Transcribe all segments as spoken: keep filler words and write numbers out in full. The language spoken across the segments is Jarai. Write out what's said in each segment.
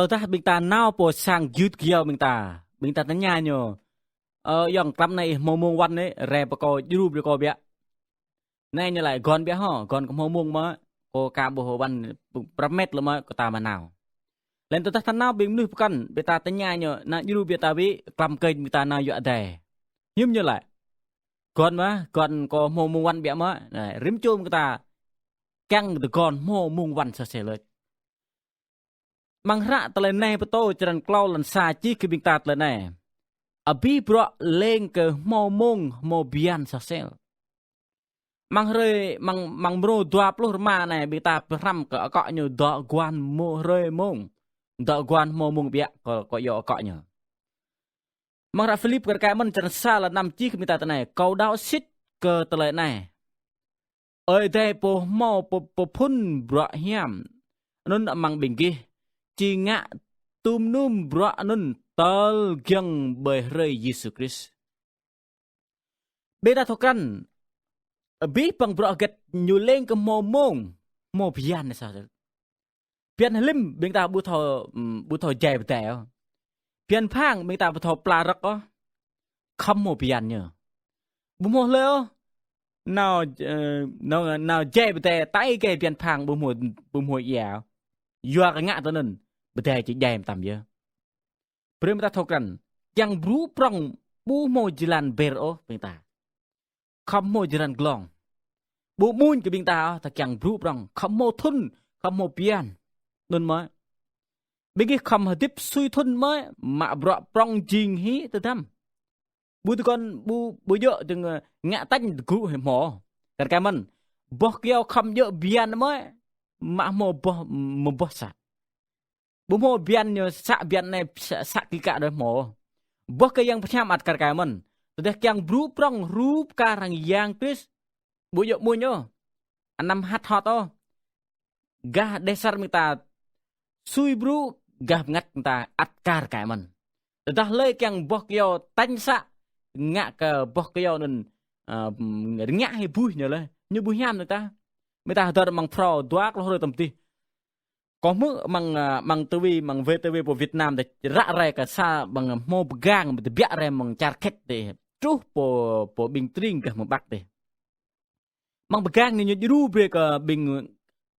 Tơdah ƀing ta nao pơ sang gơyut gơyâo ƀing ta, ƀing ta tơña ñu: Ơ ayŏng, klăm anai ih hmâo mông wăn anai, rai pơ kâo, djru brơi kâo biă. Anai ñu laĭ: Gơ̆n biă hŏ, gơ̆n kơ hmâo mông mơ̆, kâo aka ƀuh wăn prăm met lơ̆m mơ̆ kơ ta mă nao. Laih tơdah ta nao ƀing mơnuih pơkŏn, ƀing ta tơña ñu: Nao djru biă ta wĭ, klăm kơnh ƀing ta nao yua adai. Hiư̆m ñu laĭ: Gơ̆n mơ̆, gơ̆n kơ hmâo mông wăn biă mơ̆. Anai, rĭm čô ƀing ta kiăng tơgơ̆n hmâo mông wăn sơsel lĕ. Amăng hră Tơlơi Anai Pơtô črăn klâo lăn sa čih kơ ƀing ta tơlơi anai: Abih bruă lêng kơ hmâo mông hmâo bơyan sơsel. Amăng hrơi, amăng, amăng mrô dua pluh rơma anai, ƀing ta pơhrăm kơ akŏ ñu dŏ guan hmâo hrơi mông, dŏ guan hmâo mông biă kơ, kơ yua akŏ ñu. Amăng hră Philip kar kaĭ mơ̆n črăn sa lăn năm čih kơ ƀing ta tơlơi anai: Kâo đaŏ sĭt kơ tơlơi anai, Ơi Adai pô hmâo pô, pơphŭn bruă hiam anŭn amăng ƀing gih, či ngă tum num bruă anŭn tơl giŏng ƀơi hrơi Yêsu Krist. Ƀing ta thâo krăn, abih bang bruă hơget ñu lêng kơ hmâo mông, hmâo bơyan anai sah. Bơyan hlim ƀing ta ƀu thâo, ưm, ƀu thâo jai pơdai ôh. Bơyan phang ƀing ta ƀu thâo pla rơ̆k ôh. Khŏm hmâo bơyan ñu. Ƀu hmâo hlơi ôh nao, ơ, nao, nao jai pơdai, tai gai bơyan phang ƀu hmâo, ƀu hmâo ia ôh. Yua kơ ngă tui anŭn, pơdai či jai mơtam yơh. Brơi ƀing ta thâo krăn, kiăng brŭ prŏng ƀu hmâo jơlan ber ôh ƀing ta. Khŏm hmâo jơlan glông. Ƀu amuñ kơ ƀing ta ôh, ta kiăng brŭ prŏng. Khŏm hmâo thŭn, khŏm hmâo bơyan. Anŭn mơ̆. Ƀing gih khŏm hơdip sui thŭn mơ̆, mă bruă prŏng jing hĭ tơdăm. Ƀu tơgơ̆n, ƀu, ƀu djơ̆ tơng, ơ, ngă tañ tơgŭ hĭ hmâo. Kar kaĭ mơ̆n, boh kơyâo khŏm djơ̆ bơyan mơ̆, mă hmâo boh, mơboh să. Ƀu hmâo bơyan ñu să bơyan anai să, să kĭ kă đôč hmâo. Boh kơ Yang Bơngăt Hiam ăt kar kaĭ mơ̆n. Tơdah kiăng brŭ prŏng hrup kar hăng Yang Krist, ƀu djơ̆ amuñ ôh. Anăm hăt hot ôh. Gah đeh sar ƀing ta sui brŭ, gah bơngăt ƀing ta ăt kar kaĭ mơ̆n. Tơdah hlơi kiăng boh kơyâo tañ să, ngă kơ boh kơyâo anŭn, ơ, rơngiă hĭ buih ñu laih. Ñu ƀu hiam ƀing ta. Ƀing ta hơdơr amăng phrâo dua klâo hrơi tơm tih. Kâo hmư̆ amăng, ơ, amăng tivi, amăng vê tê vê pơ Việt Nam dih, ră ruai kơ sa ƀing hmâo pơgang, ƀing tơbiă rai amăng čar Khet dih, truh pơ, pơ ƀing tring gah mơ̆ng Bắc dih. Amăng pơgang anai ñu djru brơi kơ ƀing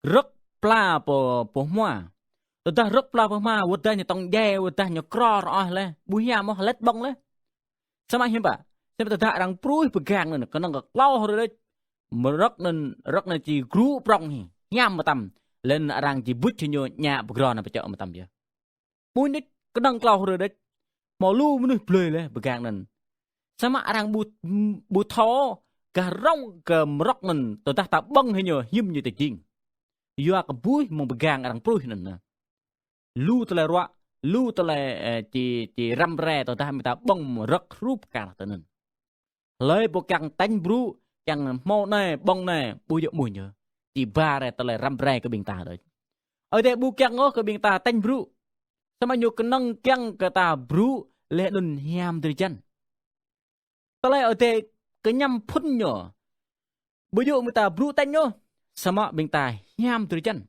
rơ̆k pla pơ, pơ hmua. Tơdah rơ̆k pla pơ hmua, wơ̆t dah ñu tŏng djai, wơ̆t dah ñu krô rơoh laih, ƀu hiam ôh, lĕ ƀơ̆ng laih. Samơ̆ hiư̆m pă? Samơ̆ tơdah arăng pruih pơgang anŭn, kơnơ̆ng kơ klâo hrơi đôč, mơ̆ rơ̆k anŭn, rơ̆k anŭn či gru prŏng hĭ, hiam mơtam. Laih anŭn arăng či buč hĭ ñu ñă pơgrô anŭn pơčŏk mơtam yơh. Ƀu amuñ đôč, kơnơ̆ng klâo hrơi đôč. Hmâo lu mơnuih blơi laih pơgang anŭn. Samơ̆ arăng ƀu, ƀu thâo gah rŏng kơ mơ̆ rơ̆k anŭn, tơdah ta ƀơ̆ng hĭ ñu, hiư̆m ñu tơjing. Yua kơ buih mơ̆ng pơgang arăng pruih anŭn. Lu tơlơi ruă, lu tơlơi, ơ, či, či răm rai tơdah ƀing ta ƀơ̆ng mơ̆ rơ̆k hrup kar tui anŭn. Hlơi pô kiăng tañ brŭ, kiăng hmâo anai, ƀơ̆ng anai, ƀu djơ̆ amuñ ôh. Či ba rai tơlơi răm rai kơ ƀing ta đôč. Ơi Adai ƀu kiăng ôh kơ ƀing ta tañ brŭ. Samơ̆ ñu kơnơ̆ng kiăng kơ ta brŭ laih anŭn hiam drơi jăn. Tơlơi Ơi Adai kơñăm phŭn ñu. Ƀu djơ̆ ƀing ta brŭ tañ ôh, samơ̆ ƀing ta hiam drơi jăn.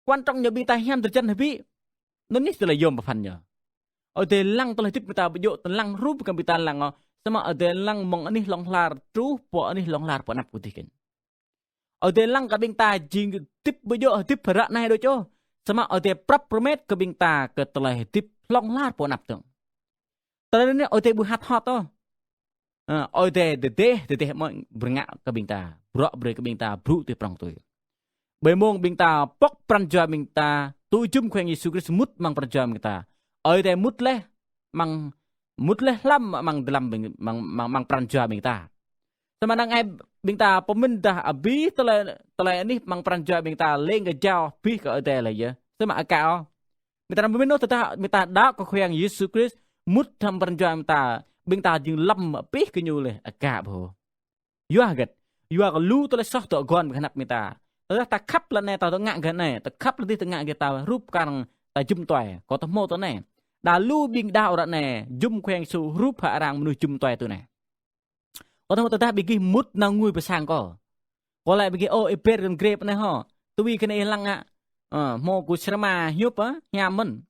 Quan trọng ñu ƀing ta hiam drơi jăn hơbĭ. Anŭn nih tơlơi yôm pơphan ñu. Ơi Adai lăng tơlơi hơdip ƀing ta ƀu djơ̆ tơlăng hrup kơ ƀing ta lăng ôh. Samơ̆ Ơi Adai lăng mơ̆ng anih hlŏng lar truh pơ anih hlŏng lar pơ anăp kơ dih kĕn. Ơi Adai lăng kơ ƀing ta jing hơdip ƀu djơ̆ hơdip ră anai đôč ôh. Samơ̆ Ơi Adai prăp rơmet kơ ƀing ta kơ tơlơi hơdip hlŏng lar pơ anăp dơ̆ng. Tơlơi anŭn Ơi Adai ƀu hăt hot ôh. Ơ, Ơi Adai tơdeh, tơdeh mơ̆ pơrơngă kơ ƀing ta, bruă brơi kơ ƀing ta brŭ tui prŏng tui. Ƀơi mông ƀing ta pŏk pran jua ƀing ta, tŭ jum Khua Yang Yêsu Krist mŭt amăng pran jua ƀing ta. Ơi Adai mŭt laih amăng, mŭt laih hlăm amăng dơlăm ƀing, amăng, amăng, amăng pran jua ƀing ta. Samơ̆ năng ai ƀing ta pơmĭn dah abih tơlơi, tơlơi anih amăng pran jua ƀing ta lêng kơ jao abih kơ Ơi Adai laih yơh. Samơ̆ aka ôh. Ƀing ta anăm pơmĭn ôh tơdah ƀing ta đaŏ kơ Khua Yang Yêsu Krist mŭt amăng pran jua ƀing ta, ƀing ta jing lăm abih kơ ñu laih, aka ƀu. Yua hơget? Yua kơ lu tơlơi soh dŏ gơ̆n ƀơi anăp ƀing ta. Tơdah ta khăp lŏn anai ta dŏ ngă gah anai, ta khăp lŏn dih ta ngă gah ta hrup kar hăng ta jum tuai, kơ ta hmâo tui anai. Đa lu ƀing đaŏ ră anai, jum Khua Yang Yêsu hrup hăng arăng mơnuih jum tuai tui anai. Ơ, tơdah ƀing gih mŭt nao ngui pơ sang kâo. Kâo laĭ ƀing gih, ơ, ih ƀĕ gơ̆n grep anai hŏ. Tui kơ anai ih lăng ngă. Ơ, hmâo kơ srơma hiư̆m pă, hiam mơ̆n.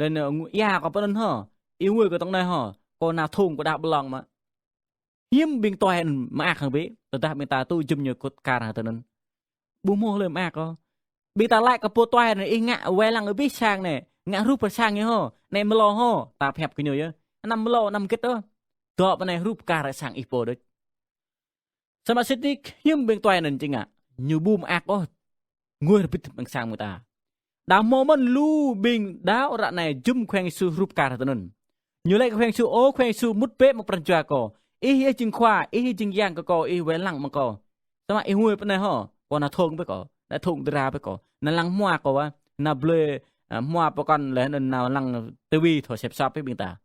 Laih anŭn, ơ, ia kâo pơ anŭn hŏ. Ih ngui kâo tŏng anai hŏ. Kâo nao thung kâo đah ƀlŏng mă. Hiư̆m ƀing tuai anŭn mơak hăng bĕ, tơdah ƀing ta tŭ jum ñu kŭt kar hăng tơ anŭn. Ƀu hmâo hlơi mơak ôh. Ƀing ta laĭ kơ pô tuai anŭn ih ngă wai lăng abih sang anai, ngă hrup pơ sang ñu hŏ, anai mlâo hŏ, ta pơhiăp kơ ñu yơh. Anăm mlâo, anăm hơget ôh. Dŏ pơ anai hrup kar sang ih pô đôč. Samơ̆ sĭt nik hiư̆m ƀing tuai anŭn či ngă, ñu ƀu mơak ôh. Ngui rơbit ƀing sang ƀing ta. Đah hmâo mơ̆n lu ƀing đaŏ ră anai jum Khua Yang Yêsu hrup kar tơ anŭn. Ñu laĭ kơ Khua Yang Yêsu, ơ Khua Yang Yêsu, mŭt bĕ mơ̆ng pran jua kâo. Ih, ih jing Khua, ih jing Yang kơ kâo, ih wai lăng mơ̆ng kâo. Samơ̆ ih ngui pơ anai hŏ, kâo nao thung bĕ kâo, nao thung dra bĕ kâo. Nao lăng hmua kâo wa, nao blơi, ơ, hmua pơkŏn laih anŭn nao lăng tivi thâo sĕp sop bĕ ƀing ta.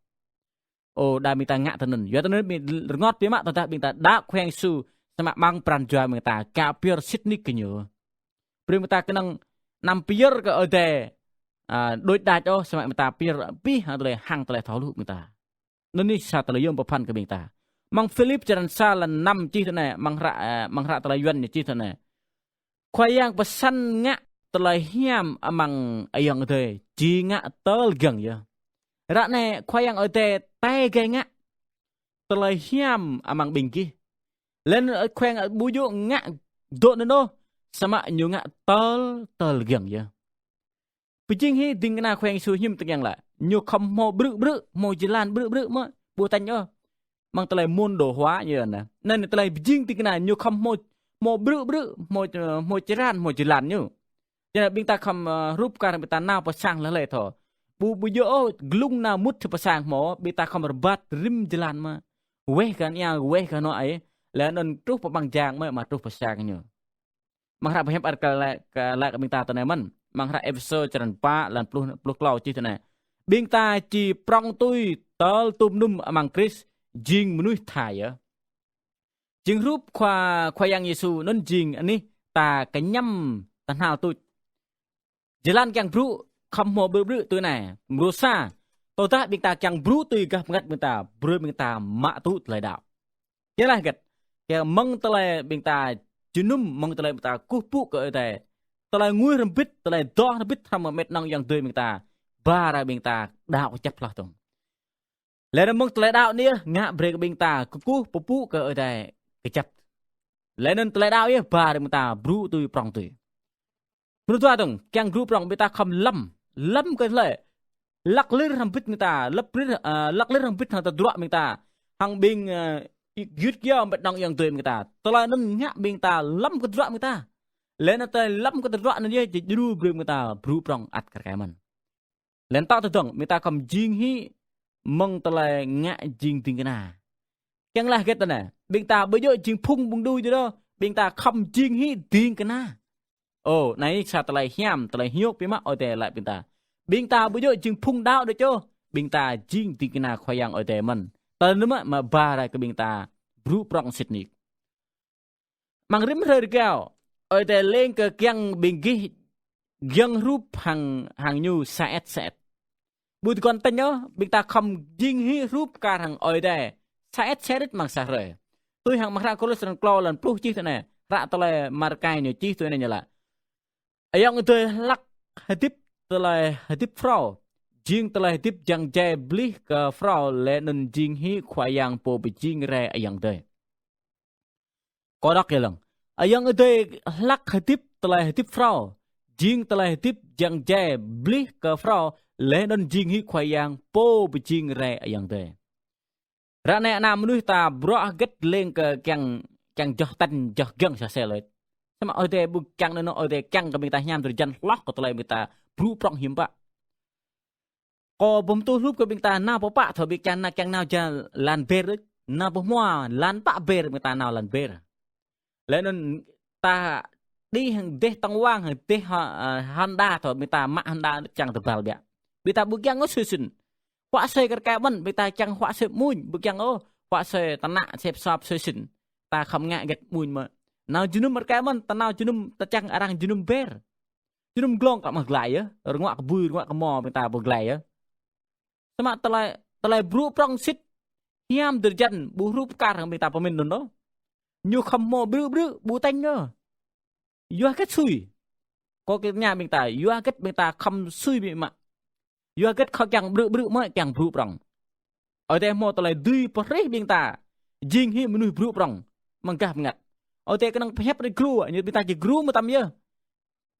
Ơ, đa ƀing ta ngă tơ anŭn. Yua tơ anŭn ƀing rơngot biă mă tơdah ƀing ta đaŏ Khua Yang Yêsu, samơ̆ amăng pran jua ƀing ta ka pơyơr sĭt nik kơ ñu. Brơi ƀing ta kơnơ̆ng anăm pơyơr kơ Ơi Adai, ơ, đôč đač ôh, samơ̆ ƀing ta pơyơr abih hăng tơlơi hăng tơlơi thâo hluh ƀing ta. Anŭn nih sa tơlơi yôm pơphan kơ ƀing ta. Amăng Philip črăn sa lăn năm čih tui anai, amăng hră, ơ, amăng hră tơlơi Yuan ñu čih tui anai. Khua Yang pơsăn ngă tơlơi hiam amăng Ayŏng Adai či ngă tơl giŏng yơh. Ră anai Khua Yang Adai tai gai ngă tơlơi hiam amăng ƀing gih. Laih anŭn Khua Yang ƀu djơ̆ ngă dŏ anŭn ôh, samơ̆ ñu ngă tơl, tơl giŏng yơh. Pơjing hĭ ding kơna Khua Yang Yêsu hiư̆m tơkeng lĕ. Ñu khŏm hmâo ƀrư̆ ƀrư̆, hmâo jơlan ƀrư̆ ƀrư̆ mơ̆, ƀu tañ ôh. Amăng tơlơi môn đồ hóa ñu anai. Anŭn tơlơi pơjing ding kơna ñu khŏm hmâo, hmâo ƀrư̆ ƀrư̆, hmâo, hmâo črăn, hmâo jơlan ñu. Tơdah ƀing ta khŏm, ơ, hrup kar ƀing ta nao pơ sang hlơi hlơi thâo. Ƀu, ƀu djơ̆ ôh, glung nao mŭt pơ sang hmâo, ƀing ta khŏm rơbat rĭm jơlan mơ̆. Weh kơ anai, weh kơ anŏ ai. Laih anŭn truh pơ ƀăng jang mơ̆, mă truh pơ sang ñu. Amăng hră pơhiăp ăt kơ laĭ, kơ laĭ kơ ƀing ta tui anai mơ̆n. Amăng hră Êphêsô črăn pă lăn pluh, pluh klâo čih tui anai. Ƀing ta či prŏng tui tơl tum mơnum amăng Krist jing mơnuih tha yơh. Jing hrup Khua, Khua Yang Yêsu anŭn jing anih ta kơñăm tơhnal tuč. Jơlan kiăng brŭ khŏm hmâo ƀrư̆ ƀrư̆ tui anai. Mrô sa, tơdah ƀing ta kiăng brŭ tui gah bơngăt ƀing ta, brơi ƀing ta mă tŭ tơlơi đaŏ. Kiăng laih hơget? Kiăng mơ̆ng tơlơi ƀing ta jơnum, mơ̆ng tơlơi ƀing ta kơkuh pơpŭ kơ Ơi Adai. Tơlơi ngui hrŏm hơbĭt, tơlơi dŏ hrŏm hơbĭt hrŏm mơ̆ng mĕt nŏng ayŏng adơi ƀing ta. Ba rai ƀing ta đaŏ kơjăp hloh tŏng. Laih anŭn mơ̆ng tơlơi đaŏ anai, ngă brơi kơ ƀing ta kơkuh pơpŭ kơ Ơi Adai kơjăp. Laih anŭn tơlơi đaŏ yơh, ba rai ƀing ta brŭ tui prŏng tui. Mơnuih dua tŏng, kiăng brŭ prŏng ƀing ta khŏm lăm. Lăm kơ hlơi? Lăk lir hrŏm hơbĭt ƀing ta, lăk lir, ơ, lăk lir hrŏm hơbĭt hăng tơdruă ƀing ta. Hăng ƀing, ơ, gơyut gơyâo mĕt nŏng ayŏng adơi ƀing ta. Tơlơi anŭn ngă ƀing ta lăm kơ tơdruă ƀing ta. Laih anŭn tơlơi lăm kơ tơdruă anŭn yơh, či djru brơi ƀing ta brŭ prŏng ăt kar kaĭ mơ̆n. Laih anŭn tŏ tơdơ̆ng, ƀing ta khŏm jing hĭ mơ̆ng tơlơi ngă jing ding kơna. Kiăng laĭ hơget tui anai, ƀing ta ƀu djơ̆ jing phung ƀun đu djơ̆ ôh, ƀing ta khŏm jing hĭ ding kơna. Ơ, anai sa tơlơi hiam, tơlơi hiôk biă mă Ơi Adai laĭ ƀing ta. Ƀing ta ƀu djơ̆ jing phung đaŏ đôč ôh, ƀing ta jing ding kơna Khua Yang Ơi Adai mơ̆n. Tơl anŭn mơ̆, mơ̆ ba rai kơ ƀing ta brŭ prŏng sĭt nik. Amăng rĭm hrơi rơgao, Ơi Adai lêng kơ kiăng ƀing gih giŏng hrup hăng, hăng ñu sa et sa et. Ƀu tơguan tañ ôh, ƀing ta khŏm jing hĭ hrup kar hăng Ơi Adai sa et sa et amăng sa hrơi. Tui hăng amăng hră Kôlôs črăn klâo lăn pluh čih tui anai, hră tơlơi Markai ñu čih tui anai ñu laĭ. Ayŏng adơi hlak hơdip tơlơi hơdip phrâo, jing tơlơi hơdip jăng jai blih kơ phrâo laih anŭn jing hĭ Khua Yang pô pơjing rai ayŏng adơi. Kâo đŏk yơh lăng. Ayŏng adơi hlak hơdip tơlơi hơdip phrâo, jing tơlơi hơdip jăng jai blih kơ phrâo, laih anŭn jing hĭ Khua Yang pô pơjing rai ayŏng adơi. Ră anai ană mơnuih ta bruă hơget lêng kơ kiăng, kiăng joh tañ, joh giŏng sa sel lĕ. Samơ̆ Ơi Adai ƀu kiăng anŭn ôh, Ơi Adai kiăng kơ ƀing ta hiam drơi jăn hloh kơ tơlơi ƀing ta brŭ prŏng hiư̆m pă. Kâo ƀu mơtô hrup kơ ƀing ta nao pơpă thâo ƀing kiăng nao, kiăng nao jơlan ber, nao pơhmua lăn pă ber ƀing ta nao lăn ber. Laih anŭn ta đĭ hăng dêh tŏng wang hăng dêh Ho-, ơ, Honda thâo ƀing ta mă Honda čang tơbal biă. Ƀing ta ƀu kiăng ôh sui sĭn. Huă sui kar kaĭ mơ̆n, ƀing ta čang huă sui mơñum, ƀu kiăng ôh. Huă sui tơnă sĕp sop sui sĭn. Ta khŏm ngă hơget mơñum mơ̆. Nao jơnum kar kaĭ mơ̆n, ta nao jơnum ta čang arăng jơnum ber. Jơnum glông kơ mă glai yơh, rơnguă kơ bui, rơnguă kơ mo, ƀing ta ƀu glai yơh. Samơ̆ tơlơi, tơlơi brŭ prŏng sĭt, hiam drơi jăn, ƀu hrup kar hăng ƀing ta pơmĭn anŭn ôh. Ñu khŏm hmâo ƀrư̆ ƀrư̆, ƀu tañ ôh. Yua hơget sui. Kâo kơ tơña ƀing ta, yua hơget ƀing ta khŏm sui biă mă. Yua hơget kâo kiăng ƀrư̆ ƀrư̆ mơ̆ kiăng brŭ prŏng. Ơi Adai hmâo tơlơi dưi pơhrih ƀing ta jing hĭ mơnuih brŭ prŏng. Mơ̆ng gah bơngăt. Ơi Adai kơnơ̆ng pơhiăp rĭm gru, ñu ƀing ta či gru mơtam yơh.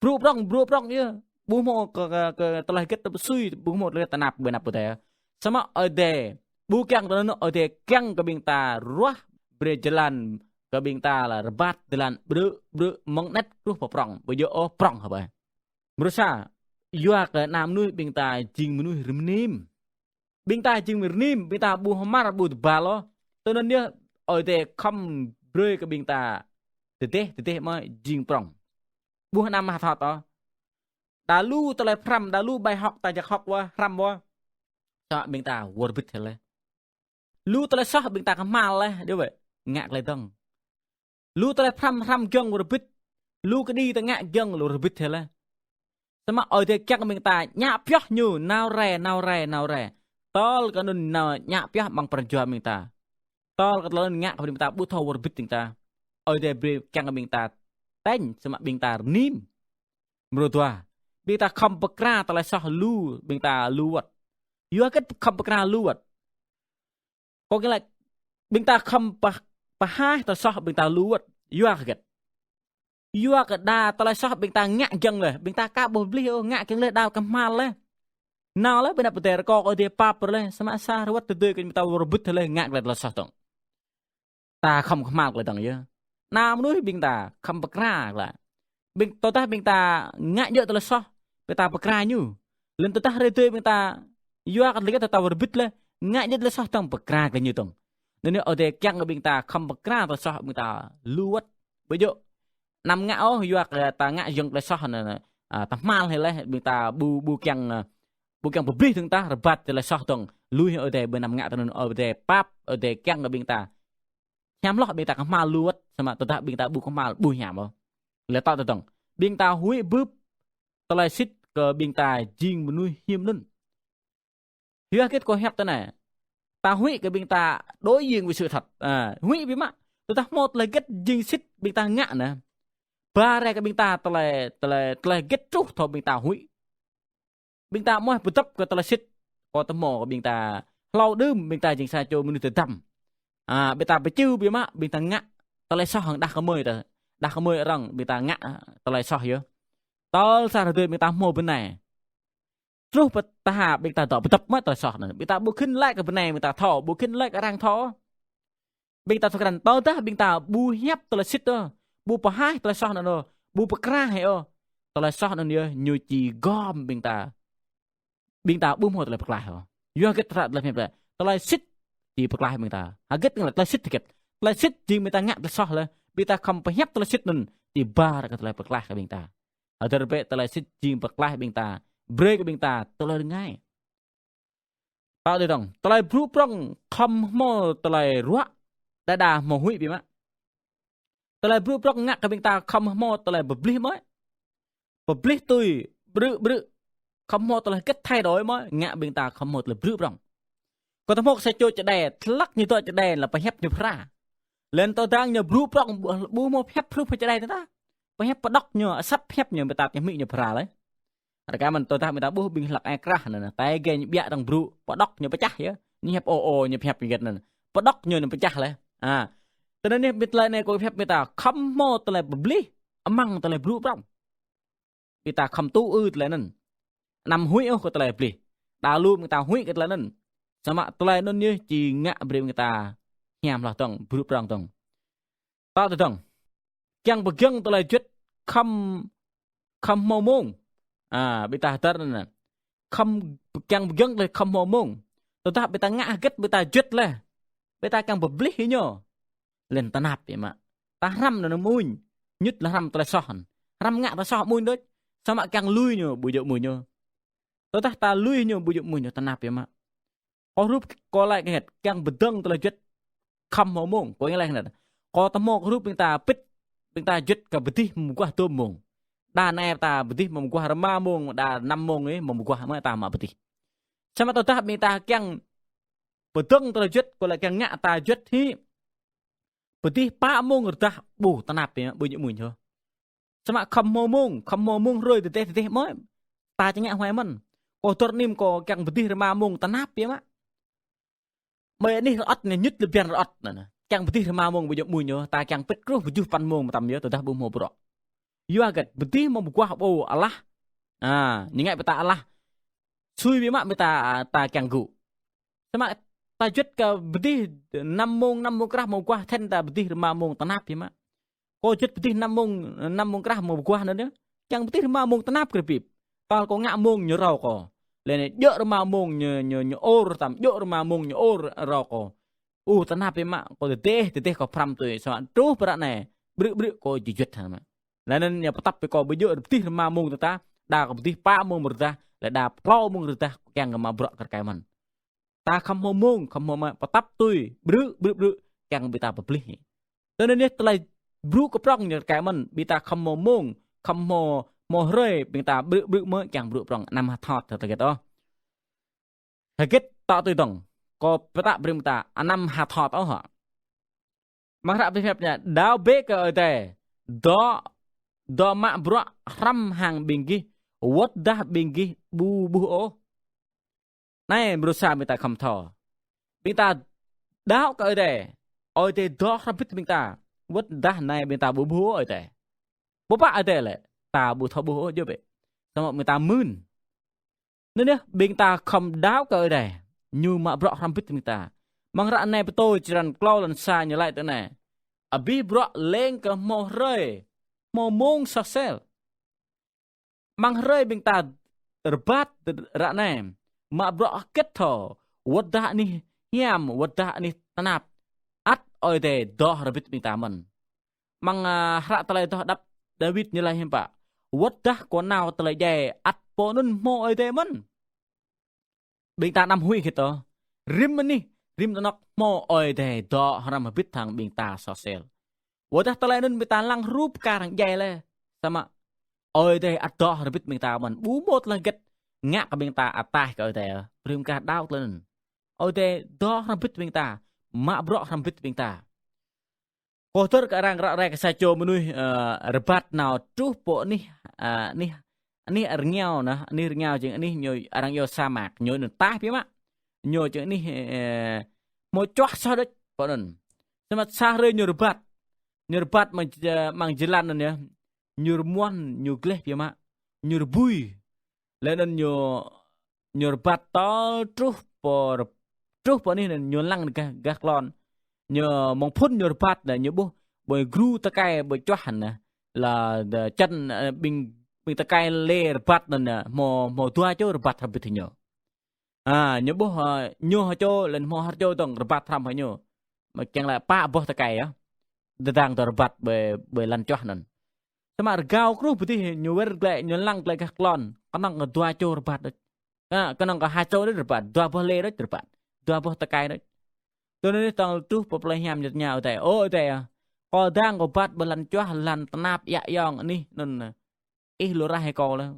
Brŭ prŏng, brŭ prŏng yơh. Ƀu hmâo kơ, kơ, kơ tơlơi hơget tơpă sui, ƀu hmâo tơlơi tơnap ƀơi anăp Ơi Adai. Samơ̆ Ơi Adai ƀu kiăng tơlơi anŭn, Ơi Adai kiăng kơ ƀing ta ruah brơi jơlan kơ ƀing ta lĕ rơbat jơlan ƀrư̆ ƀrư̆ mơ̆ng anet truh pơ prŏng. Ƀu djơ̆ ôh prŏng hơbơi. Mrô sa, yua kơ ană mơnuih ƀing ta jing mơnuih rơmnim. Ƀing ta jing rơmnim, ƀing ta ƀu hmar ƀu tơbal ôh. Tui anŭn yơh, Ơi Adai khŏm brơi kơ ƀing ta tơdeh, tơdeh mơ̆ jing prŏng. Ƀu hơnăm hăt hŏt ôh. Đa lu tơlơi pơhrăm, đa lu bài học ta jak hŏk wơ̆, hrăm wơ̆. Samơ̆ ƀing ta wơr bĭt hĭ laih. Lu tơlơi soh ƀing ta kơhma̱l laih, djơ̆ wơ̆t, ngă tơlơi dơ̆ng. Lu tơlơi pơhrăm hrăm giŏng wơr bĭt. Lu kơđi ta ngă giŏng lu wơr bĭt hĭ laih. Samơ̆ Ơi Adai kiăng ƀing ta ñă pioh ñu, nao rai, nao rai, nao rai. Tơl kơ anŭn nao ñă pioh amăng pran jua ƀing ta. Tơl kơ tơlơi anŭn ngă kơ ƀing ta ƀu thâo wơr bĭt ƀing ta. Ơi Adai brơi kiăng ƀing ta tĕnh, samơ̆ ƀing ta rơnim. Mrô dua, ƀing ta khŏm pơkra tơlơi soh lu, ƀing ta lu wơ̆t. Yua hơget khŏm pơkra lu wơ̆t. Kâo kiăng laĭ, ƀing ta khŏm pơ-, pơhaih tơlơi soh ƀing ta lu wơ̆t. Yua hơget. Yua kơ đa tơlơi soh ƀing ta ngă giŏng laih, ƀing ta ka ƀuh pơblih ôh, ngă giŏng laih đa kơhma̱l laih. Nao laih ƀơi anăp Ơi Adai rơkâo kơ Ơi Adai pap laih, samơ̆ sa rơwăt tơdơi kơ ƀing ta wơr bĭt laih ngă tơlơi soh dơ̆ng. Ta khŏm kơhma̱l tơlơi dơ̆ng yơh. Ană mơnuih ƀing ta khŏm pơkra laih. Ƀing, tơdah ƀing ta ngă djơ̆ tơlơi soh, ƀing ta pơkra ñu. Lĕn tơdah rơdơi ƀing ta yua kơ tơlơi hơget ta wơr bĭt laih, ngă djơ̆ tơlơi soh dơ̆ng pơkra kơ ñu dơ̆ng. Anŭn yơh Ơi Adai kiăng kơ ƀing ta khŏm pơkra tơlơi soh ƀing ta lu wơ̆t. Ƀu djơ̆ anăm ngă ôh, yua kơ ta ngă giŏng tơlơi soh anŭn, a, ta kơhma̱l hĭ laih, ƀing ta ƀu, ƀu kiăng, a, ƀu kiăng pơblih dơ̆ng ta, rơbat tơlơi soh dơ̆ng. Lui Ơi Adai ƀu anăm ngă tui anŭn, Ơi Adai pap, Ơi Adai kiăng kơ ƀing ta hiam hloh ƀing ta kơhma̱l lu wơ̆t, samơ̆ tơdah ƀing ta ƀu kơhma̱l ƀu hiam ôh. Lĕ tŏ tơdơ̆ng. Ƀing ta huĭ bưp tơlơi sĭt kơ ƀing ta jing mơnuih hiam anŭn. Yua hơget kâo hiăp tui anai. Ta huĭ kơ ƀing ta đối diện với sự thật. A, huĭ biă mă. Tơdah hmâo tơlơi hơget jing sĭt ƀing ta ngă anai. Ba rai kơ ƀing ta tơlơi, tơlơi, tơlơi hơget truh thâo ƀing ta huĭ. Ƀing ta mơ̆ pơdŏp kơ tơlơi sĭt. Kâo tơhmô kơ ƀing ta hlâo đưm, ƀing ta jing sa čô mơnuih tơdăm. A, ƀing ta pơčư biă mă, ƀing ta ngă tơlơi soh hăng đah kơmơi ta. Đah kơmơi arăng, ƀing ta ngă tơlơi soh yơh. Tơl sa rơdơi ƀing ta hmâo bơnai. Truh pơ tơha ƀing ta dŏ pơdŏp mă tơlơi soh anŭn. Ƀing ta ƀu khĭn laĭ kơ bơnai ƀing ta thâo, ƀu khĭn laĭ kơ arăng thâo. Ƀing ta thâo krăn tơdah ƀing ta ƀu hiăp tơlơi sĭt ôh, ƀu pơhaih tơlơi soh anŭn ôh, ƀu pơkra hĭ ôh. Tơlơi soh anŭn yơh ñu či gom ƀing ta. Ƀing ta ƀu hmâo tơlơi pơklaih ôh. Yua hơget tơlơi, tơlơi hiăp laĭ. Tơlơi sĭt či pơklaih ƀing ta. Hơget tơlơi sĭt hơget. Tơlơi sĭt jing ƀing ta ngă tơlơi soh laih. Ƀing ta khŏm pơhiăp tơlơi sĭt anŭn či ba rai kơ tơlơi pơklaih kơ ƀing ta. Hơdơr bĕ tơlơi sĭt jing pơklaih ƀing ta. Brơi kơ ƀing ta tơlơi rơngai. Pă tui dơ̆ng, tơlơi brŭ prŏng khŏm hmâo tơlơi ruă, đơđa hmâo huĭ biă mă. Tơlơi brŭ prŏng ngă kơ ƀing ta khŏm hmâo tơlơi pơblih mơ̆. Pơblih tui, ƀrư̆ ƀrư̆, khŏm hmâo tơlơi hơget thay đổi mơ̆, ngă ƀing ta khŏm hmâo tơlơi brŭ prŏng. Kâo tơhmô kơ sa čô čơđai, tơlăk ñu dŏ čơđai lĕ pơhiăp ñu phara. Lĕn tơdang ñu brŭ prŏng, ƀu, ƀu hmâo pơhiăp hrup pơ čơđai tơdah. Pơhiăp pơđŏk ñu, asăp pơhiăp ñu, ƀing ta či hmư̆ ñu phara laih. Rơkâo mơ̆n tơdah ƀing ta ƀuh ƀing hlăk ai krah anŭn, tai gĕ ñu ƀiă arăng brŭ, pơđŏk ñu pơčah yơh. Ñu hiăp ôh ôh, ñu pơhiăp ñu hơget anŭn. Pơđŏk ñu anŭn pơčah laih. A. Tui anŭn yơh ƀing tơlơi anai kâo hiăp ƀing ta khŏm hmâo tơlơi pơblih, amăng tơlơi brŭ prŏng. Ƀing ta khŏm tŭ ư tơlơi anŭn. Anăm huĭ ôh kơ tơlơi pơblih. Đa lu ƀing ta huĭ kơ tơlơi anŭn. Samơ̆ tơlơi anŭn yơh či ngă brơi ƀing ta hiam hloh dơ̆ng, brŭ prŏng dơ̆ng. Tŏ tơdơ̆ng. Kiăng pơgiŏng tơlơi juăt khŏm, khŏm hmâo mông. A, ƀing ta hơdơr anŭn. Khŏm, kiăng pơgiŏng tơlơi khŏm hmâo mông. Tơdah ƀing ta ngă hơget ƀing ta juăt laih. Ƀing ta kiăng pơblih hĭ ñu. Lĕn tơnap biă mă. Ta hrăm anŭn amuñ. Ñŭt lĕ hrăm tơlơi soh. Hrăm ngă tơlơi soh amuñ đôč. Samơ̆ kiăng lui ñu, ƀu djơ̆ amuñ ôh. Tơdah ta lui ñu ƀu djơ̆ amuñ ôh, tơnap biă mă. Kâo hrup kâo laĭ kơ hơget, kiăng pơdơ̆ng tơlơi juăt khŏm hmâo mông. Kâo kiăng laĭ kơ hơget. Kâo tơhmô kơ hrup ƀing ta pĭt, ƀing ta juăt kơ pơdih mơ̆ng mơguah dôm mông. Đa anai ta pơdih mơ̆ng mơguah rơma mông, đa năm mông ih mơ̆ng mơguah mơ̆ ta mă pơdih. Samơ̆ tơdah ƀing ta kiăng pơdơ̆ng tơlơi juăt, kâo laĭ kiăng ngă ta juăt hĭ. Pơdih pă mông rơđah ƀu tơnap biă mă, ƀu djơ̆ amuñ ôh. Samơ̆ khŏm hmâo mông, khŏm hmâo mông hrơi tơdeh tơdeh mơ̆. Ta či ngă huai mơ̆n. Kâo dơ̆r anih kâo kiăng pơdih rơma mông tơnap biă mă. Mơi anih rơŏt anai ñŭt lĕ biăn rơŏt anai. Kiăng pơdih rơma mông ƀu djơ̆ mơ̆n ñu, ta kiăng pĭt truh pơjuh păn mông mơtam yơh, tơdah ƀu hmâo bruă. Yua hơget pơdih mông mơguah ƀu alah. A, ñu ngă ƀing ta alah. Sui biă mă ƀing ta, ta kiăng gŭ. Samơ̆ ta juăt kơ pơdih năm mông, năm mông krah mơguah, thên ta pơdih rơma mông tơnap biă mă. Kâo juăt pơdih năm mông, năm mông krah mơguah anŭn yơh. Kiăng pơdih rơma mông tơnap kơ bĭp. Tal kâo ngă mông ñu rao kâo. Lĕ anai djơ̆ rơma mông ñu, ñu, ñu ôr tăm, djơ̆ rơma mông ñu ôr rao kâo. Ơ, tơnap biă mă, kâo tơdeh, tơdeh kâo pơhrăm tui, samơ̆ truh pơ ră anai, brư̆ brư̆ kâo či juăt hă mă. Lĕ anŭn ñu pơtăp brơi kâo ƀu djơ̆ pơdih rơma mông tơdah, đa kâo pơdih pă mông rơdah, lĕ đa klâo mông rơdah, kiăng kơ mă bruă kơ rơkơi mơ̆n. Ta khŏm hmâo mông, khŏm hmâo mă pơtăp tui, brư̆, brư̆, brư̆, kiăng ƀing ta pơplih. Tui anŭn yơh tơlơi brŭ kơ prŏng ñu rơkơi mơ̆n, ƀing ta khŏm hmâo mông, khŏm hmâo, hmâo hrơi, ƀing ta brư̆, brư̆ mơ̆ kiăng brŭ prŏng, anăm hơt hot, tơlơi hơget ôh. Hơget tŏ tui dơ̆ng, kâo pơtă brơi ƀing ta, anăm hơt hot ôh hă. Amăng hră pơhiăp ñu, đaŏ bĕ kơ Ơi Adai, dŏ, dŏ mă bruă hrăm hăng ƀing gih, wơ̆t dah ƀing gih ƀu ƀuh ôh. Anai, mrô sa ƀing ta khŏm thâo. Ƀing ta đaŏ kơ Ơi Adai. Ơi Adai dŏ hrŏm hơbĭt ƀing ta. Wơ̆t dah anai ƀing ta ƀu ƀuh Ơi Adai. Pơpă Ơi Adai lĕ, ta ƀu thâo ƀuh ôh, djơ̆ bĕ. Samơ̆ ƀing ta mưn. Anŭn yơh, ƀing ta khŏm đaŏ kơ Ơi Adai. Ñu mă bruă hrŏm hơbĭt ƀing ta. Amăng hră Nai Pêtrô črăn klâo lăn sa ñu laĭ tui anai. Abih bruă lêng kơ hmâo hrơi, hmâo mông soh sel. Amăng hrơi ƀing ta rơbat ră anai, mă bruă hơget thâo, wơ̆t dah anih hiam, wơ̆t dah anih tơnap, ăt Ơi Adai dŏ hrŏm hơbĭt ƀing ta mơ̆n. Amăng, a, hră tơlơi adoh đăp Dawid ñu laĭ hiư̆m pă, wơ̆t dah kâo nao tơlơi djai, ăt pô anŭn hmâo Ơi Adai mơ̆n. Ƀing ta anăm huĭ hơget ôh. Rĭm anih, rĭm tơnŏk hmâo Ơi Adai dŏ hrŏm hơbĭt hăng ƀing ta soh sel. Wơ̆t dah tơlơi anŭn ƀing ta lăng hrup kar hăng djai lĕ. Samơ̆ Ơi Adai ăt dŏ hrŏm hơbĭt ƀing ta mơ̆n. Ƀu hmâo tơlơi hơget ngă kơ ƀing ta ataih kơ Ơi Adai ôh. Brơi ƀing ta đaŏ tơlơi anŭn. Ơi Adai dŏ hrŏm hơbĭt ƀing ta. Mă bruă hrŏm hơbĭt ƀing ta. Kâo dơ̆r kơ arăng ră ruai kơ sa čô mơnuih, ơ, rơbat nao truh pơ anih, ơ, anih, anih rơngiao anai, anih rơngiao jing anih ñu arăng iâu sa mạc, ñu anŭn ataih biă mă. Ñu jing anih, ơ, hmâo čuah soh đôč pơ anŭn. Samơ̆ sa hrơi ñu rơbat. Ñu rơbat amăng, amăng jơlan anŭn yơh. Ñu rơmuăn, ñu gleh biă mă. Ñu rơbui. Lĕ anŭn ñu, ñu rơbat tơl truh pơ, truh pơ anih anŭn ñu lăng gah, gah klon. Ñu mơ̆ng phŭn ñu rơbat anai, ñu ƀuh ƀơi gru tơkai ƀơi čuah anai. Lĕ, lĕ čăn, ơ, ƀing, ƀing tơkai lĕ rơbat anŭn anai, hmâo, hmâo dua čô rơbat hrŏm hơbĭt hăng ñu. A, ñu ƀuh, ơ, ñu ha čô, lĕ hmâo ha čô dơ̆ng rơbat hrŏm hăng ñu. Mơ̆ kiăng laĭ pă boh tơkai yơh. Tơdang dŏ rơbat ƀơi, ƀơi lăn čuah anŭn. Samơ̆ rơgao kruh pơdih ñu wơr glaĭ, ñu lăng glaĭ gah klon. Kơnơ̆ng kơ dua čô rơbat đôč. A, kơnơ̆ng kơ ha čô đôč rơbat, dua boh lĕ đôč rơbat. Dua boh tơkai đôč. Tui anŭn tơl truh pơ plei hiam ñu tơña Ơi Adai. Ơ Ơi Adai ah. Kâo dang kâo rơbat ƀơi lăn čuah, lăn tơnap iă iong anih anŭn. Ih lui raih kâo lĕ.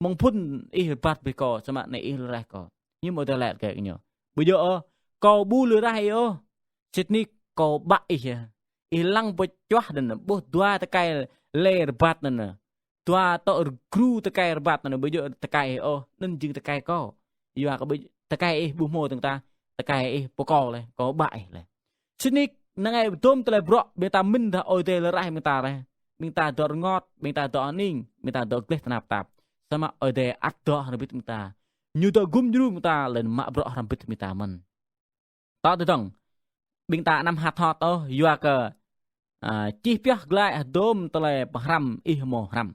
Mơ̆ng phŭn ih rơbat brơi kâo, samơ̆ anai ih lui raih kâo. Hiư̆m Ơi Adai laĭ kơ ñu. Ƀu djơ̆ ôh, kâo ƀu lui raih ih ôh. Sĭt nik kâo bă ih yơh. Ih lăng pơ čuah anŭn, ƀuh dua tơkai lĕ rơbat anŭn. Dua tŏ gru tơkai rơbat anŭn, ƀu djơ̆ tơkai ih ôh, anŭn jing tơkai kâo. Yua kơ ƀu, tơkai ih ƀu hmâo dơ̆ng tah, tơkai ih pơ kâo lĕ, kâo bă ih lĕ. Sĭt nik, năng ai dôm tơlơi bruă, ƀing ta mĭn dah Ơi Adai lui raih ƀing ta lĕ. Ƀing ta dŏ rơngot, ƀing ta dŏ aning, ƀing ta dŏ gleh tơnap tap. Samơ̆ Ơi Adai ăt dŏ hrŏm hơbĭt ƀing ta. Ñu dŏ gum djru ƀing ta, lĕ mă bruă hrŏm hơbĭt ƀing ta mơ̆n. Tŏ tui dơ̆ng, ƀing ta anăm hơt hot ôh, yua kơ, a, čih pioh glaĭ hơdôm tơlơi pơhrăm ih hmâo hrăm.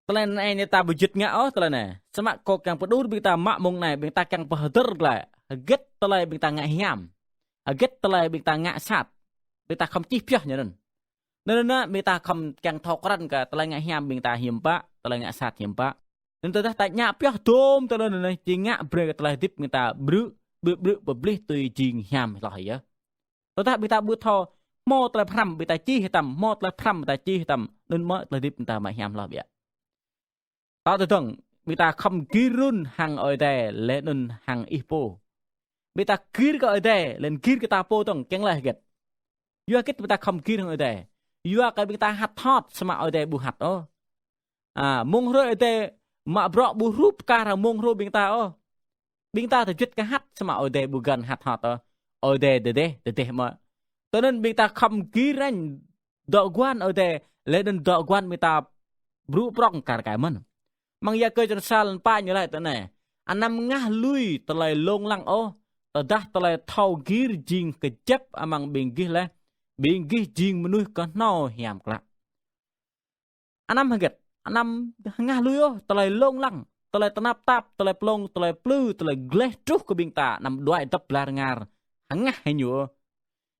Tơlơi anai ñu ta ƀu juăt ngă ôh tơlơi anai. Samơ̆ kâo kiăng pơđur ƀing ta mă mông anai, ƀing ta kiăng pơhơdơr glaĭ. Hơget tơlơi ƀing ta ngă hiam. Hơget tơlơi ƀing ta ngă sat. Ƀing ta khŏm čih pioh ñu anŭn. Anŭn, anŭn, ƀing ta khŏm kiăng thâo krăn kơ tơlơi ngă hiam ƀing ta hiư̆m pă, tơlơi ngă sat hiư̆m pă. Anŭn tơdah ta ngă pioh dôm tơlơi anŭn, či ngă brơi kơ tơlơi hơdip ƀing ta brư̆, brư̆, brư̆, pơplih tui jing hiam hloh yơh. Tơdah ƀing ta ƀu thâo, hmâo tơlơi pơhrăm ƀing ta čih tăm, hmâo tơlơi pơhrăm ƀing ta čih tăm, anŭn mơ̆ tơlơi hơdip ƀing ta mă hiam hloh biă. Tŏ tui dơ̆ng, ƀing ta khŏm gir run hăng Ơi Adai, lĕ anŭn hăng ih pô. Ƀing ta gir kơ Ơi Adai, lĕ anŭn gir kơ ta pô dơ̆ng, kiăng laĭ hơget. Yua hơget ƀing ta khŏm gir hăng Ơi Adai. Yua kơ ƀing ta hơt hot, samơ̆ Ơi Adai ƀu hơt ôh. A, mơ̆ng hrơi Ơi Adai mă bruă ƀu hrup kar mông hrô ƀing ta ôh. Ƀing ta tơjuăt kơ hăt, samơ̆ Ơi Adai ƀu găn hăt hŏt ôh. Ơi Adai tơdeh, tơdeh mơ̆. Tui anŭn ƀing ta khŏm gir añ dŏ guan Ơi Adai, lĕ anŭn dŏ guan ƀing ta brŭ prŏng kar kaĭ mơ̆n. Amăng Yakơ črăn sa lăn pă ñu laĭ tui anai: Anăm ngă lui tơlơi lông lăng ôh, tơdah tơlơi thâo gir jing kơjăp amăng ƀing gih laih, ƀing gih jing mơnuih kơhnâo hiam klă. Anăm hơget, anăm ngă lui ôh tơlơi lông lăng, tơlơi tơnap tap, tơlơi plông, tơlơi plư, tơlơi gleh truh kơ ƀing ta, anăm đuaĭ dăp blah rơngar hơngah hĭ ñu ôh.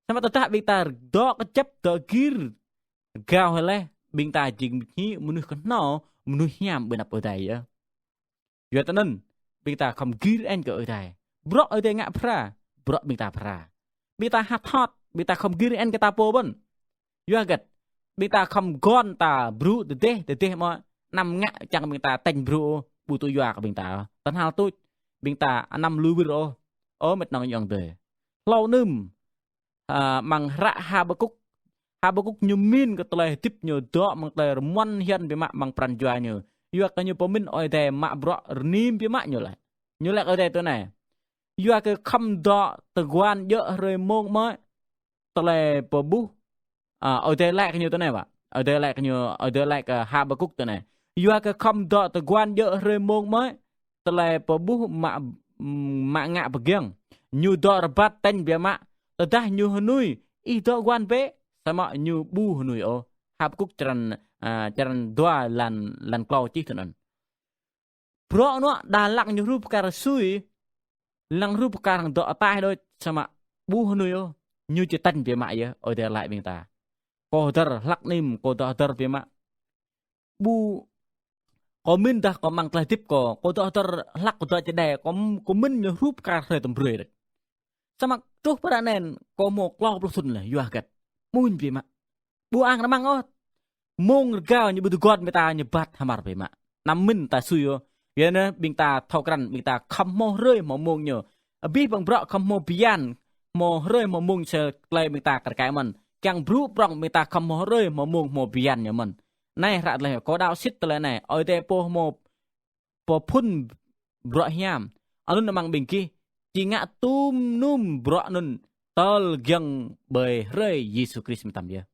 Samơ̆ tơdah ƀing ta dŏ kơjăp, dŏ gir rơgao hĭ laih, ƀing ta jing hĭ mơnuih kơhnâo, mơnuih hiam ƀơi anăp Ơi Adai yơh. Yua tui anŭn, ƀing ta khŏm gir añ kơ Ơi Adai. Bruă Ơi Adai ngă phara, bruă ƀing ta phara. Ƀing ta hăt hŏt, ƀing ta khŏm gir añ kơ ta pô ƀơ̆n. Yua hơget, ƀing ta khŏm găn ta brŭ tơdeh, tơdeh mơ̆, anăm ngă čang ƀing ta tañ brŭ ôh, ƀu tŭ yua kơ ƀing ta. Tơhnal tuč, ƀing ta anăm lui wir ôh. Ơ mĕt nong ayŏng adơi. Hlâo anŭn, a, amăng hră Habakuk. Habakuk ñu mĭn kơ tơlơi hơdip ñu dŏ amăng tơlơi rơmuăn hiăn biă mă amăng pran jua ñu. Yua kơ ñu pơmĭn Ơi Adai mă bruă rơnim biă mă ñu laĭ. Ñu laĭ kơ Ơi Adai tui anai: Yua kơ khŏm dŏ tơguan djơ̆ hrơi mông mơ̆ tơlơi pơƀuh. A, Ơi Adai laĭ kơ ñu tui anai ƀă. Ơi Adai laĭ kơ ñu, Ơi Adai laĭ kơ Habakuk tui anai: Yua kơ khŏm dŏ tơguan djơ̆ hrơi mông mơ̆ tơlơi pơƀuh mă, mă ngă pơgiŏng. Ñu dŏ rơbat tañ biă mă. Tơdah ñu hơnui: Ih dŏ guan bĕ, samơ̆ ñu ƀu hơnui ôh. Habakuk črăn, a, črăn dua lăn, lăn klâo čih tui anŭn. Bruă anŭn đa lăng ñu hrup kar sui, lăng hrup kar dŏ ataih đôč, samơ̆ ƀu hơnui ôh, ñu či tañ biă mă yơh, Ơi Adai laĭ ƀing ta. Kâo hơdơr hlăk anai, kâo dŏ hơdơr biă mă. Ƀu, kâo mĭn dah kâo amăng tơlơi hơdip kâo, kâo dŏ hơdơr hlăk kâo dŏ čơđai, kâo, kâo mĭn ñu hrup kar hrơi tơm brơi đôč. Samơ̆ truh pơ anŭn, kâo hmâo klâo pluh thŭn laih, yua hơget. Mơ̆n biă mă. Ƀu ang rơmang ôh. Mông rơgao ñu ƀu tơguan ƀing ta ñu bat hơmar biă mă. Anăm mĭn ta sui ôh. Yua anŭn ƀing ta thâo krăn, ƀing ta khŏm hmâo hrơi hmâo mông ñu. Abih bang bruă khŏm hmâo bơyan, hmâo hrơi hmâo mông sơ tơlơi ƀing ta kar kaĭ mơ̆n. Kiăng brŭ prŏng ƀing ta khŏm hmâo hrơi hmâo mông hmâo bơyan ñu mơ̆n. Anai hră tơlơi, kâo đaŏ sĭt tơlơi anai. Ơi Adai pô hmâo pơphŭn bruă hiam. Anŭn amăng ƀing gih, či ngă tum num bruă anŭn tơl giŏng ƀơi hrơi Yêsu Krist mơtam yơh.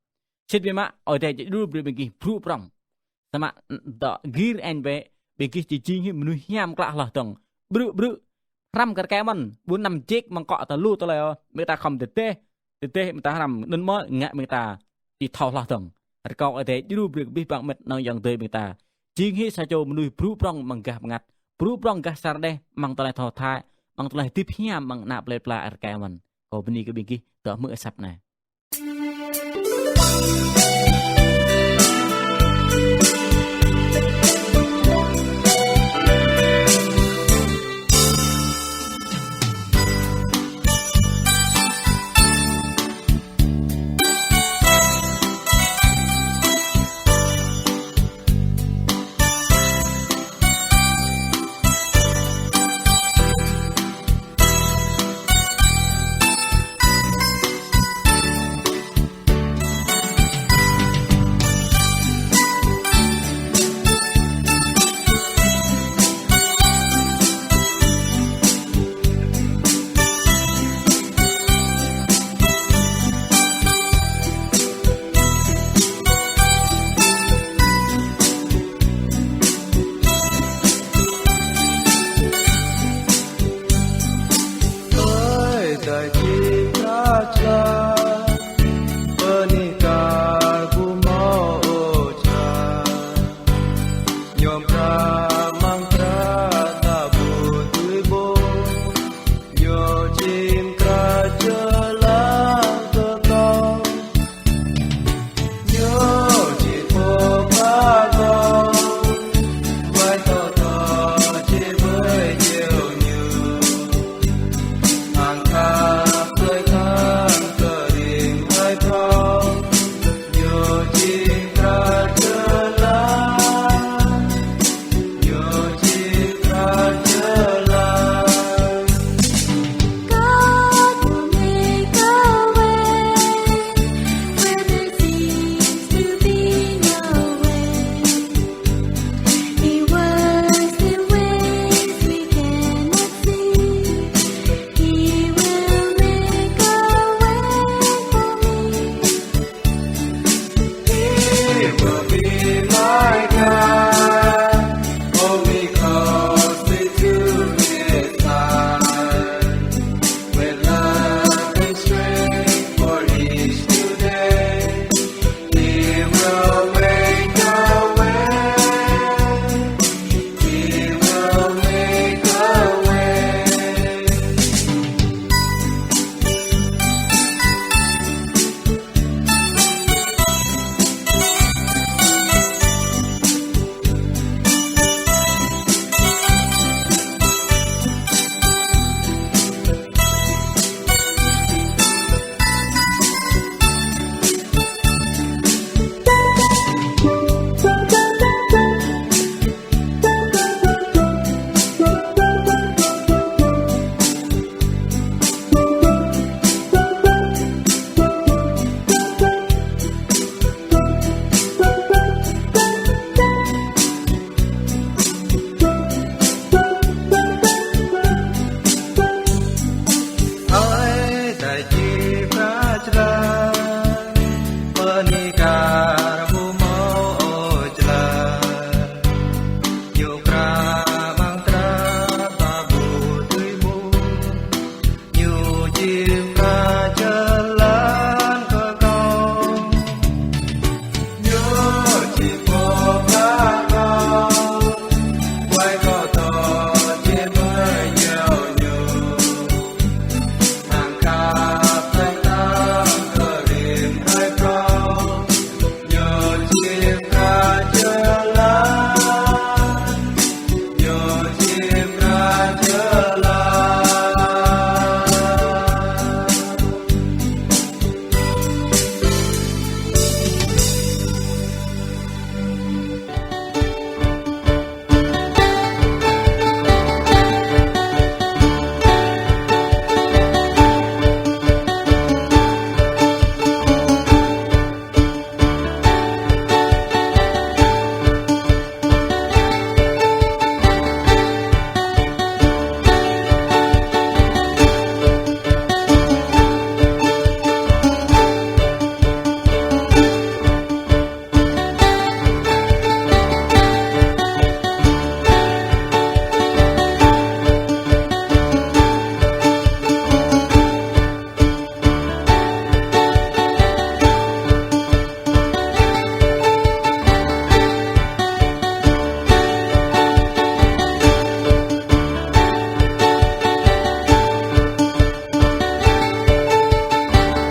Sĭt biă mă, Ơi Adai či djru brơi ƀing gih brŭ prŏng. Samơ̆ dŏ gir añ bĕ, ƀing gih či jing hĭ mơnuih hiam klă hloh dơ̆ng. Brŭ, brŭ, hrăm kar kaĭ mơ̆n, ƀu anăm jek mơ̆ng akŏ ta lu tơlơi ôh, ƀing ta khŏm tơdeh, tơdeh ƀing ta hrăm, anŭn mơ̆ ngă ƀing ta či thâo hloh dơ̆ng. Rơkâo Ơi Adai djru brơi kơ abih bang mĕt nong ayŏng adơi ƀing ta jing hĭ sa čô mơnuih brŭ prŏng amăng gah bơngăt, brŭ prŏng gah sa rơđeh, amăng tơlơi thâo thai, amăng tơlơi hơdip hiam, amăng ană plơi pla kar kaĭ mơ̆n. Kâo bơni kơ ƀing gih, dŏ hmư̆ asăp anai.